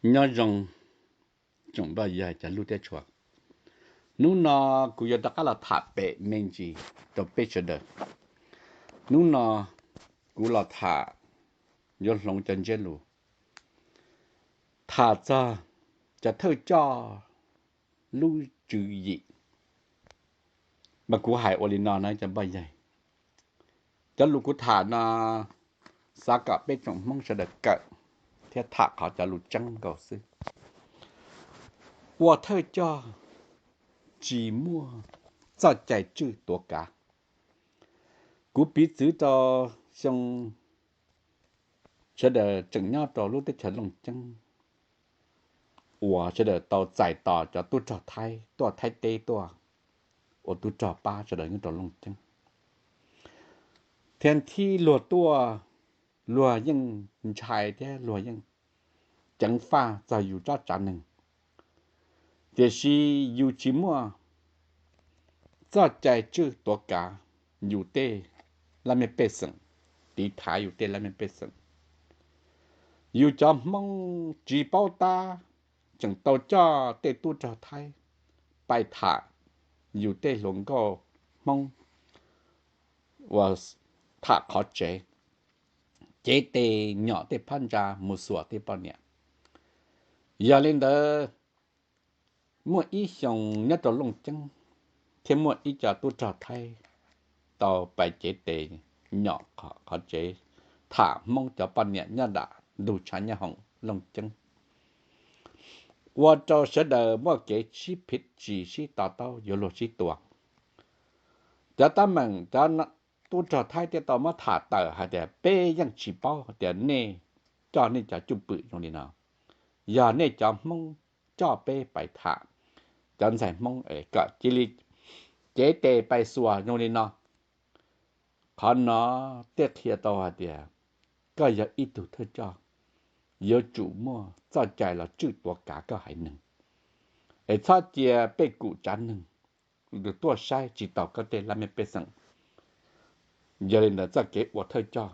Nyob zoo tsoom phooj ywg cov lub teb tshua. Hnub no kuv yuav rov qab los tham pem me ntsis rau peb sawv daws. Hnub no kuv los tham, yuav hloov cov ntsiab lus tham txog cov thawj coj lub tswv yim. Mas kuv hais ua li no na cov phooj ywg, cov lus kuv tham no xav kom peb tsoom Hmoob sawv daws kawm thiab tham qhov cov lus tseeb nkaus xwb. Ua thawj coj tsis muaj txoj cai tswj tuav kav. Kuv piv txwv rau xyoo sawv daws tseem nyob rau lub teb chaws Looj Ceeb uas sawv daws tau txais tos cov tub rog Thaib tuaj Thaib teb tuaj ua tub rog pab sawv daws nyob rau Looj Ceeb, thiab thib luag tuaj, luag yeej ntshai thiab luag yeej ceev faj txog yus tsob tsav neeg. Tiam sis yus tsis muaj txoj cai tswj tuav kav yus tej laj mej pej xeem, tiv thaiv yus tej laj mej pej xeem. Yus cov Hmoob tsis paub tab, tseem tau coj tej tub rog Thaib pais tham yus tej hluas nkauj Hmoob uas tham qhov tsev, cev tes nyom tej phab ntsa mus xuas tej poj niam. Yog li ntawd, muaj ib xyoo nyob rau Looj Ceeb thiab muaj ib co tub rog Thaib tau pais cev tes nyom qhov tsev tham Hmoob cov poj niam nyob nram ntug tshav nyob hoom Looj Ceeb, ua rau sawv daws muaj kev sib phiv tsis sib to taub yuav luag sib tua. Cov tab meeg cov tub rog Thaib thiaj tau muab tham tawm hais tias peb yeej tsis paub tias nej coj nej cov cwj pwm zoo li no. Yog nej cov Hmoob coj peb pais tham cov ntxhais Hmoob es kom cia li cev tes pais xuas zoo li no. Qhov no thiaj qhia tau hais tias koj yog ib tug thawj coj, yuav tsum muaj txoj cai los tswj tuav kav koj haiv neeg, es txhob cia pej kum tsav neeg tuaj saib tsis taus koj tej laj mej pej xeem. Yog li ntawd txoj kev ua thawj coj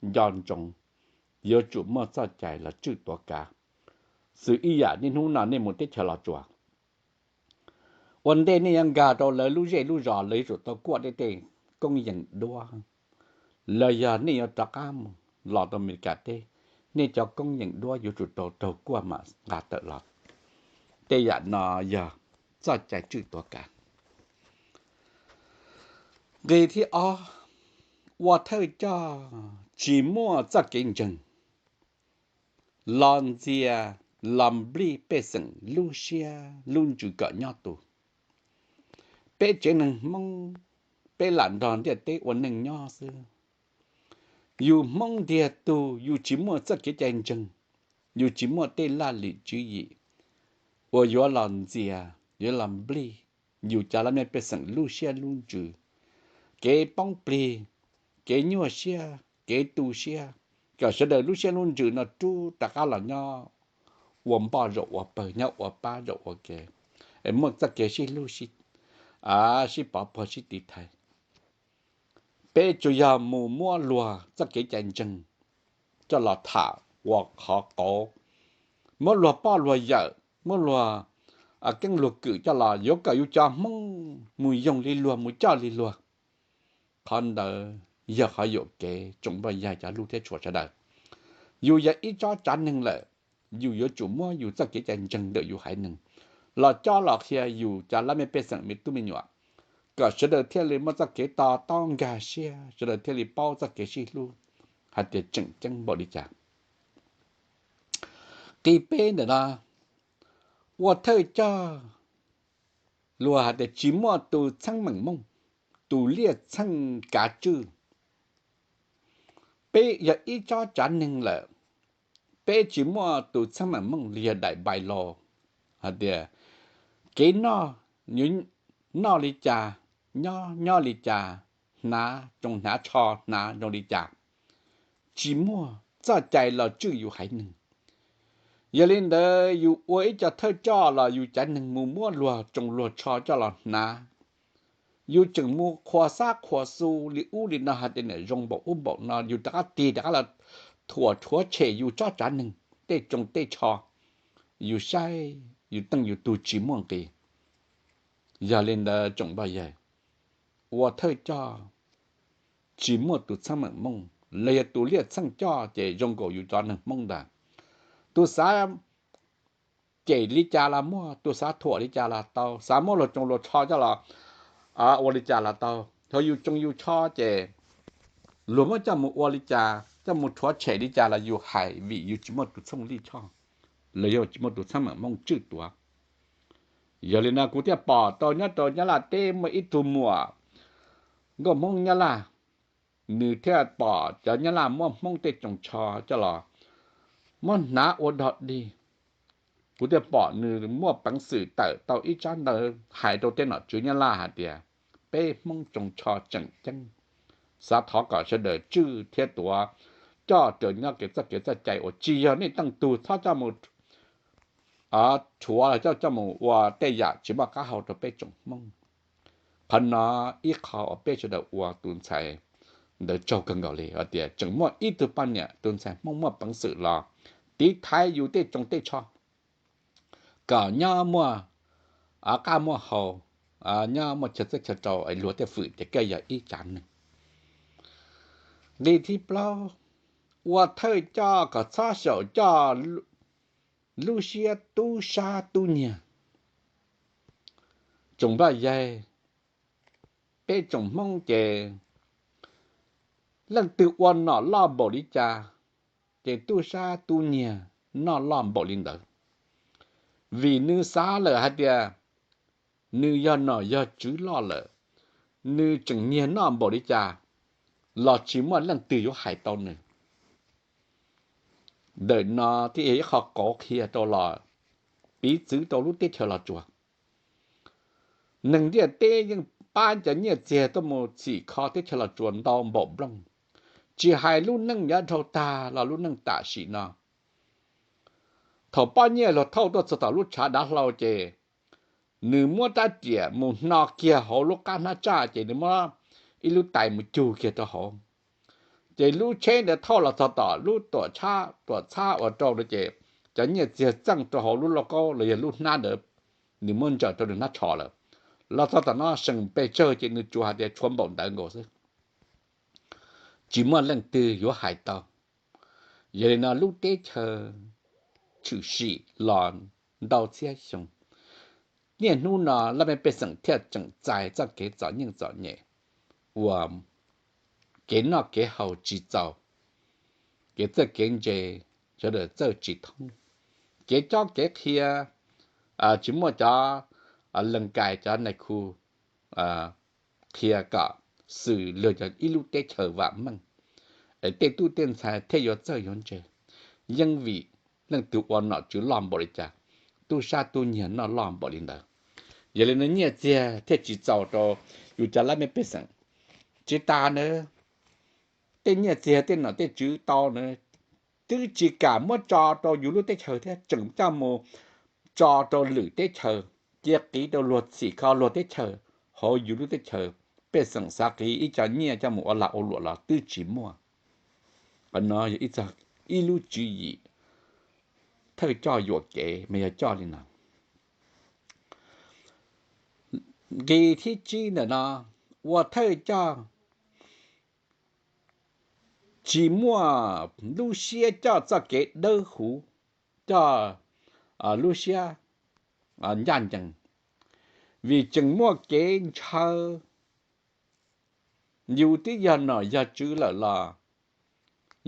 nco ntsoov, yuav tsum muaj txoj cai los tswj tuav kav, xws ib yam niaj hnub no nej mus teb chaws Los Tsuas, ua ntej nej yuav nkag rau lawv lub zej lub zos lawv yuav tsum tau kuaj nej tej koob yees duab. Los yog nej yuav rov qab mus los rau Amelikas teb, nej cov koob yees duab yuav tsum tau raug kuaj mam nqa tawm los. Tej yam no yog txoj cai tswj tuav kav. Nqe thib ob, ua thawj coj tsis muaj txoj kev ntseeg, los ntxias los nplij pej xeem lub siab lub ntsws kom nyob tus. Peb tsev neeg Hmoob, peb lam nrog ntiaj teb ua neej nyob xwb. Yus Hmoob ntiag tug yus tsis muaj txoj kev cai ntseeg, yus tsis muaj tej laj lim tswv yim uas yuav los ntxias yuav los nplij yus cov laj mej pej xeem lub siab lub ntsws, kev poob plig, kev nyuaj siab, kev tu siab, kom sawv daws lub siab lub ntsws no rub rov qab los nyob ua npoj zaum ua pawg, nyob ua pab zaum ua ke, es muaj txoj kev sib hlub, sib pov puag sib tiv thaiv. Peb tsuas yog mus muab luag txoj kev cai ntseeg coj los tham ua qhov qauv, muab luag poj luag yawm, muab luag keeb luag kwm coj los yuav kom yus cov Hmoob mus yoog li luag mus coj li luag. Qhov ntawd yog qhov yuam kev tsoom phooj ywg cov lub teb tshua sawv daws. Yus yog ib tsob tsav neeg lawm, yus yuav tsum muab yus txoj kev cai ntseeg ntawm yus haiv neeg los coj los qhia yus cov laj mej pej xeem me tub me nyuam, kom sawv daws thiaj li muaj txoj kev to taub nkag siab, sawv daws thiaj li paub txoj kev sib hlub hais tias tseem ceeb npaum li cas. Nqe peb ntawm no, ua thawj coj luag hais tias tsis muaj tus txheeb meem mooj, tus liaj txheej kav tswj. Peb yog ib tsob tsav neeg lawm, peb tsis muaj tus txheeb meem mooj li yog daim npai los hais tias kev noj, noj li cas, nyob nyob li cas, hnav tsoos hnav tsho hnav zoo li cas, tsis muaj txoj cai los tswj yus haiv neeg. Yog li ntawd yus ua ib co thawj coj los yus cav neeg mus muab luag tsoos luag tsho coj los hnav, yus tseem mus qhuas xab qhuas xu li ub li no hais tias niam zoo npaum ub npaum no, yus rov qab tig rov qab los thuam rhuav tshem yus tsob tsav neeg tej tsoos tej tsho. yus saib yus teej yus tug tsis muaj nqis. Yog li ntawd tsoom phooj ywg, ua thawj coj tsis muaj tus txheeb meem moob los yog tus liaj txheej coj ces zoo nkaus yus cov neeg Hmoob ntag. Tus xav cem li cas los muaj, tus xav thuam li cas los tau, xav muab luag tsoos luag tsho coj los ua li cas los tau. Thaum yus tsoos yus tsho ces luag muab coj mus ua li cas, coj mus rhuav tshem li cas los yus hais vim yus tsis muaj tus txhooj lij choj los yog tsis muaj tus txheeb meem moob tswj tuav. Yog li no kuv thiaj pom tau nyob rau Nyab Laj teb muaj ib tug muam nkauj Hmoob Nyab Laj, nws thiaj pom cov Nyab Laj muab Hmoob tej tsoos tsho coj los muab hnav ua dog dig. Kuv thiaj pom nws muaj peev xwm tawm tau ib tsab ntawv hais rau tej nom tswv Nyab Laj hais tias peb Hmoob tsoos tsho tseem ceeb, xav thov kom sawv daws tswj thiab tuav coj raws nyob kev txoj kev txoj cai uas tsis yog nej teej tug txhob coj mus rhuav los coj coj mus ua tej yam tsis muaj qab hau rau peb tsoom Hmoob. Qhov no ib qho uas peb sawv daws ua tus ntxhais ntawd tsaug kawg nkaus li hais tias tseem muaj ib tug poj niam tus ntxhais Hmoob muaj peev xwm los tiv thaiv yus tej tsoos tej tsho kom nyob muaj qab muaj hau, nyob muaj chaw txawj chaw rau es luag tej fwm ces koj yog ib tsav neeg. Nqi thib plaub, ua thawj coj kom txhob xyaum coj lub siab tub sab tub nyiag. Tsoom phooj ywg, peb tsoom Hmoob ces leej twg ua nom loj npaum li cas ces tub sab tub nyiag noj loj npaum li ntawd. Vim nws xav lawm hais tias nws yog nom yog tswv loj lawm, nws tseem nyiag noj npaum li cas los tsis muaj leej twg yuav hais tau nws. Ntawm no thiaj yog ib qho qauv qhia rau los piv txwv rau lub teb chaws Los Tsuas. Neeg ntiaj teb yeej pab cov nyiaj txiag tuaj mus txhim kho teb chaws Los Tsuas ntau npaum nplooj, tsis hais lub neej yav dhau tag los lub neej tam sim no. Thaum poj nyiaj luag thauj tuaj txog tom lub tshav dav hlau ces nws muab rab riam mus hno kiag hauv lub qab hnab tsaj ces nws muab ib lub tais mus cug kiag rau hauv. Ces lub tsheb ntawd thauj los txog tom lub tuam txhab uas rau no ces cov nyiaj txiag txeej rau hauv lub lauj kaub los yog lub hnab ntawd, nws muab ntsaws rau nws hnab tsho lawm. Los txog tom no seem pes tsawg ces nws tsuas hais tias tshuav npaum ntawd nkaus xwb, tsis muaj leej twg yuav hais tau. Yog li no lub teb chaws tshwm sim los ntau txhiab xyoo, niaj hnub no laj mej pej xeem thiaj tseem txais txoj kev txom nyem txom nyem uas kev noj kev haus tsis txaus, kev txawj kev ntse sawv daws txawj tsis thoob, kev cob kev qhia tsis muaj cov lees kais cov nais khu qhia kom xws li yog ib lub teb chaws vam meej, es tej tub tej ntxhais thiaj yuav txawj yuav ntse. Yeej vim leej twg ua nom tswv loj npaum li cas, tub sab tub nyiag noj loj npaum li ntawd. Yog li no nyiaj txiag thiaj tsis txaus rau yus cov laj mej pej xeem. Tsis tas na, tej nyiaj txiag tej nom tej tswv tau na, twb tsis kam muab tso rau yus lub teb chaws thiab tseem coj mus tso rau lwm teb chaws, cia qiv rau luag txhim kho luag teb chaws. Hauv yus lub teb chaws pej xeem xav qiv ib co nyiaj coj mus ua lag ua luam los twb tsis muaj. Qhov no yog ib txog ib lub tswv yim thawj coj yuam kev mas yog coj li no. Nqi thib tsib ntawm no, ua thawj coj tsis muaj lub siab coj txoj kev dawb huv, coj lub siab ncaj ncees, vim tseem muaj kev ntshaw. Yus twb yog nom yog tswv lawm los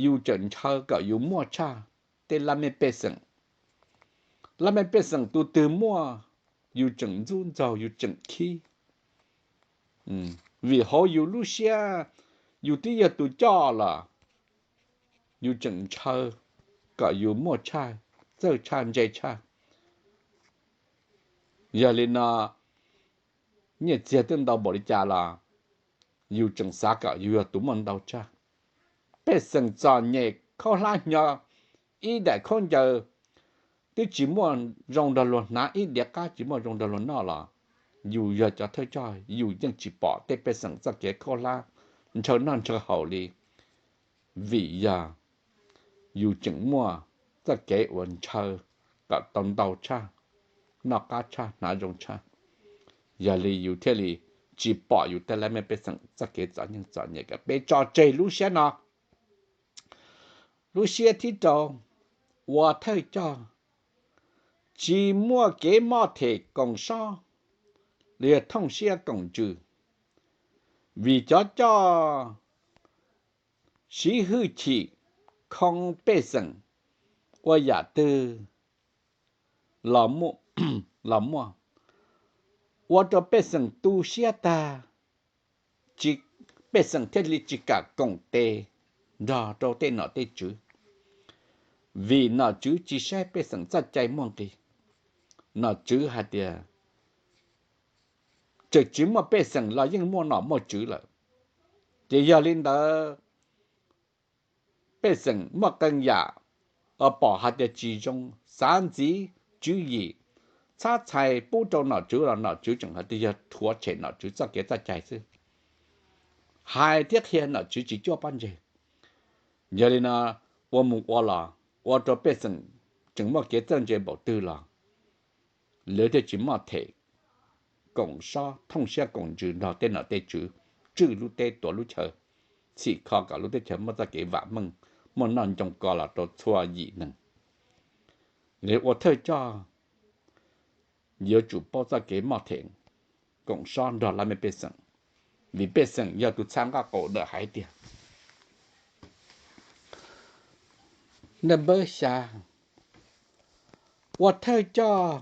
yus tseem ntshaw kom yus muaj tshaj tej laj mej pej xeem. Laj mej pej xeem tus twg muaj, yus tseem ntxub ntxaug yus tseem khib. Vim hauv yus lub siab, yus twb yog tus coj los yus tseem ntshaw kom yus muaj tshaj, txawj tshaj ntse tshaj. Yog li no nyiaj txiag twb ntau npaum li cas los yus tseem xav kom yus yog tus muaj ntau tshaj. Pej xeem txom nyem khaub hlab hnyo ib daim khaub ncaws twb tsis muaj zoo nrog luag hnav, ib diav qab tsis muaj zoo nrog luag noj los yus yog cov thawj coj yus yeej tsis pom tej pej xeem txoj kev khaub hlab ntshaw noj ntshaw haus li, vim yog yus tseem muaj txoj kev uas ntshaw kom tau ntau tshaj, noj qab tshaj, hnav zoo tshaj. Yog li yus thiaj li tsis pom yus tej lab mej pej xeem txoj kev txom nyem txom nyem kom peb tso tseg lub siab no. Lub siab thib rau, ua thawj coj tsis muaj kev moj them koom sob los yog thooj siab koom ntsws, vim cov coj siv hwj chim khoo pej xeem ua yam twg los muaj, ua rau pej xeem tu siab tag, pej xeem thiaj li tsis kam koom tes nrog rau tej nom tej tswv, vim nom tswv tsis saib pej xeem txoj cai muaj nqis. Nom tswv hais tias tseem tsis muaj pej xeem los yeej muaj nom muaj tswv lawm. Ces yog li ntawd, pej xeem muaj qee yam pom hais tias tsis zoo, xav ntxiv tswv yim, txhab txhais pub rau nom tswv los nom tswv tseem hais tias yog rhuav tshem nom tswv txoj kev txoj cai xwb, hais thiab qhia nom tswv tsis cuab pob ntseg. Yog li no, ua mus ua los ua rau pej xeem tseem muaj kev txawj ntse npaum twg los lawv thiaj tsis moj them koom sob thooj siab koom ntsws nrog tej nom tej tswv tswj lub teb tuav lub chaw, txhim kho kom lub teb chaws muaj txoj kev vam meej, muaj noj ncoo ko los rau txhua yim neeg. Li ua thawj coj yuav tsum paub txoj kev moj them koom sob nrog lab mej pej xeem, vim pej xeem yog tus txha nqaj qaum ntawm hais tias naj npawb xya, ua thawj coj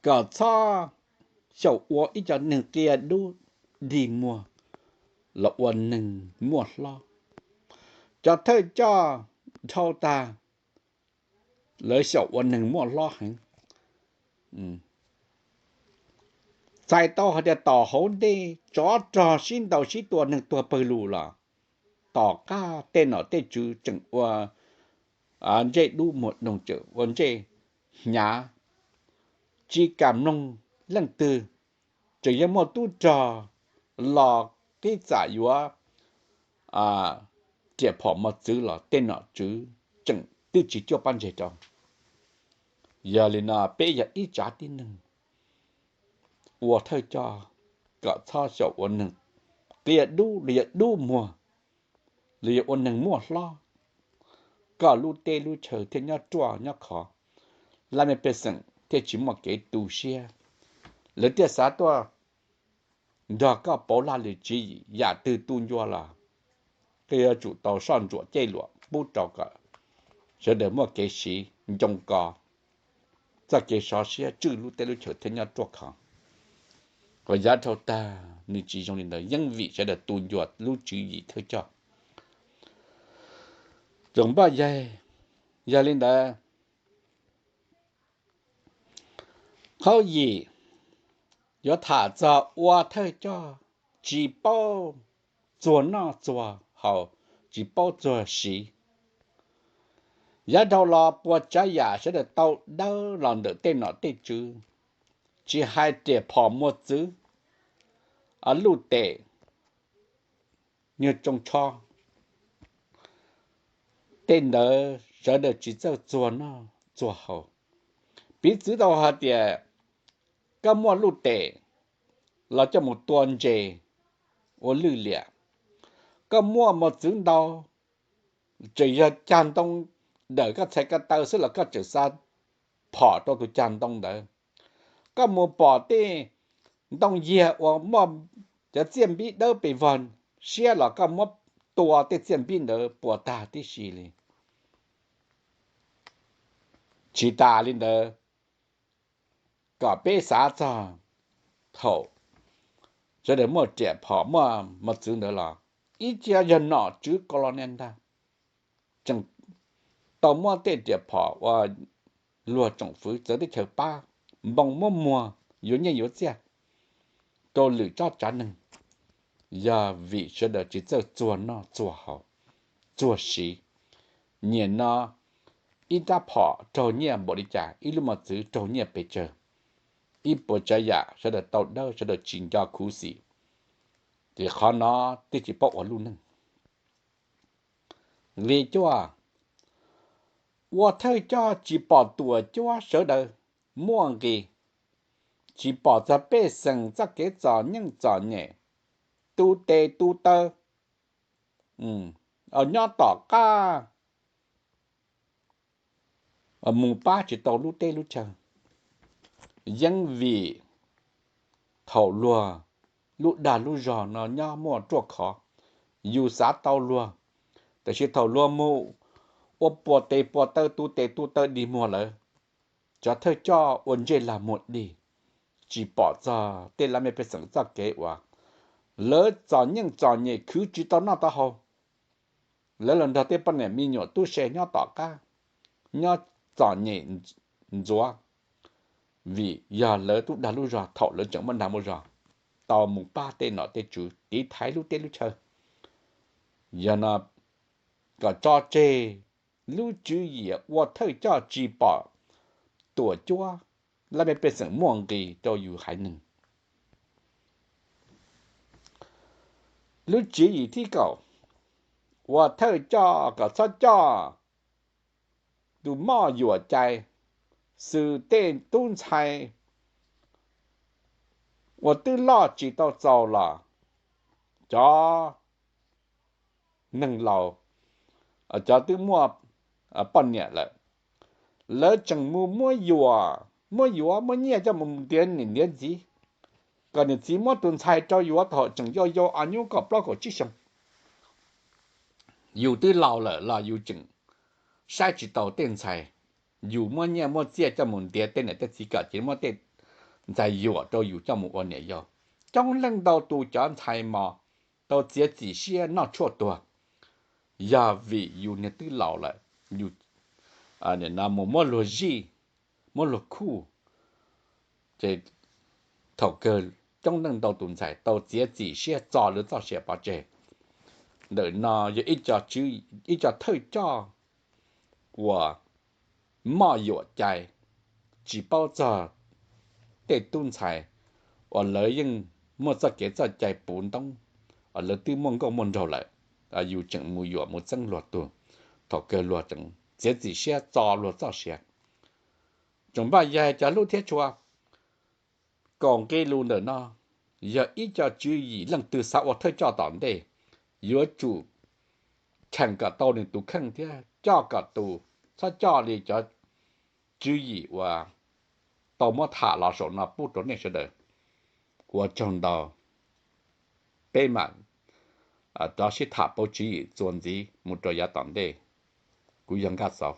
kom txhob xyaum ua ib co neeg qia dub dig muag los ua neeg muaj hlob. Cov thawj coj dhau tag, lawv xyaum ua neeg muaj hlob heev. Txhais tau hais tias tom hauv ntej tsov rog sib ntaus sib tua neeg tuag pawg lug los tom qab tej nom tej tswv tseem ua ntsej dub muag doog, tseem ua ntsej hnyav, tsis kam mloog leej twg, tseem yuav muaj tub rog los tib txam yuav riam phom mos txwv los tej nom tswv tseem twb tsis cuab pob ntseg rau. Yog li no peb yog ib tsav tib neeg ua thawj coj kom txhob xyaum ua neeg qia dub los yog dub muag, los yog ua neeg muaj hlob, koj lub teb lub chaw thiaj nyob ruaj nyob khov, lab mej pej xeem thiaj tsis muaj kev tu siab, lawv thiaj xav tuaj nrog koj pauv laj lwm tswv yim, yam twg tu ncua los koj yuav tsum tau soj ntsuam ceg luam pub rau kom sawv daws muaj kev siv ncoo ko, txoj kev sov siab tswj lub teb lub chaws thiaj nyob ruaj khov. Kom yav dhau tag nws tsis zoo li ntawd, yeej vim sawv daws tu ncua lub tswv yim thawj coj. Tsoom poj yawg, yog li ntawd, qhov yim yuav tham txog ua thawj coj tsis paub txuag noj txuag haus, tsis paub txuag siv. Yav dhau los puas tsav yam sawv daws tau dawb los ntawm tej nom tej tswv, tsis hais riam phom mos txwv, luj tes, nyuag tsoo tsho, tej ntawd sawv daws tsis txawj txuag noj txuag haus. Piv txwv tau hais tias koj muaj luj tes los coj mus tua ntses ua lwj liam, koj muaj mos txwv ntau, tseem yog cag ntoo dawm koj txhais ko taw xwb los koj tseem xa phom rau tus cag ntoo ntawd. Koj mus pom tej ntoo yiag uas muaj cov txiaj npib dawb pes vog siab los koj muab tua tej txiaj npib ntawd puas tag tib si li. Tsis tas li ntawd, kom peb xav txog thaum sawv daws muaj riam phom muaj mos txwv ntawd los ib txhia yog nom tswv ko los ne ntag, tseem tau muab tej riam phom uas luag tsoom fwv txawv teb chaws pab npoo muab muag yuav nyiaj yuav txiaj rau lwm tsob tsav neeg, yog vim sawv daws tsis txawj txuag noj txuag haus, txuag siv. Nyiam no ib rab phom raug nyiaj npaum li cas, ib lub mos txwv raug nyiaj pes tsawg, ib puas tsav yam sawv daws tau dawb sawv daws tsis nco khuv xim, ces qhov no twb tsis paub ua lub neej. Li cuaj, ua thawj coj tsis pom tuam cuab sawv daws muaj nqis, tsis pom txog pej xeem txoj kev txom nyem txom nyem, tu tes tu taw nyob tom qab mus pab tsis tau lub teb lub chaw. Yeej vim thaum luag lub dag lub zog no nyob muaj ruaj khov, yus xav tau luag, tiam sis thaum luag mus ua puas tes puas taw tu tes tu taw dig muag lawm, cov thawj coj ua ntsej lag muag dig, tsis pom txog tej laj mej pej xeem txoj kev uas lawv txom nyem txom nyem khwv tsis tau noj tau haus. Lawv los nrog tej poj niam me nyuam tub se nyob tom qab, nyob txom nyem ntxuav, vim yog lawv lub dag lub zog thaum lawv tseem muaj dag muaj zog tau mus pab tej nom tej tswv tiv thaiv lub teb lub chaw. Yog no kom tso tseg lub tswv yim ua thawj coj tsis pom tuam cuab laj mej pej xeem muaj nqis rau yus haiv neeg. Lub tswv yim thib kaum, ua thawj coj kom txhob coj tus moj yuam cai, xws tej tub ntxhais uas twb loj tsis tau txaus los cov neeg laus, cov twb muaj poj niam lawm, lawv tseem mus muab yuam, muab yuav muab nyiaj coj mus ntiav niam ntiav txiv, kom niam txiv muab tus ntxhais rau yuav thaum tseem yau yau, ob nyuj kaum plaub kaum tsib xyoo. Yus twb laus lawm los yus tseem saib tsis taus tej ntxhais, yus muab nyiaj muab txiaj coj mus ntiav tej niam tej txiv kom ces muab tej ntxhais yuam rau yus coj mus ua niam yau. Coob leej ntau tus cov ntxhais mos tau txiav txim siab noj tshuaj tuag, yog vim yus niag twb laus lawm, yus mus muab luag zij, muab luag khuj, ces thaum kawg coob leej ntau tus ntxhais tau txiav txim siab txo lawv txoj sia pov tseg. Ntawm no yog ib co thawj coj uas moj yuam cai, tsis paub txog tej tub ntxhais uas lawv yeej muaj txoj kev txoj cai puv ntoob, lawv twb muaj nkauj muaj nraug lawm, yus tseem mus yuam mus txeeb luag tug, thaum kawg luag tseem txiav txim siab txo luag txoj sia. Tsoom npaj yag cov hlub thiab tshua, kaum nqe lus ntawm no yog ib co tswv yim leej twg xav ua thawj coj tom ntej, yuav tsum cheem kom tau nws tus kheej thiab coj kom tus, txhob coj li cov tswv yim uas tau muab tham los saum no pub rau nej sawv daws. Ua tsaug ntau, peb mam rov sib tham pauv tswv yim txuas ntxiv mus rau yav tom ntej. Kuv yog Nkaj Xauv.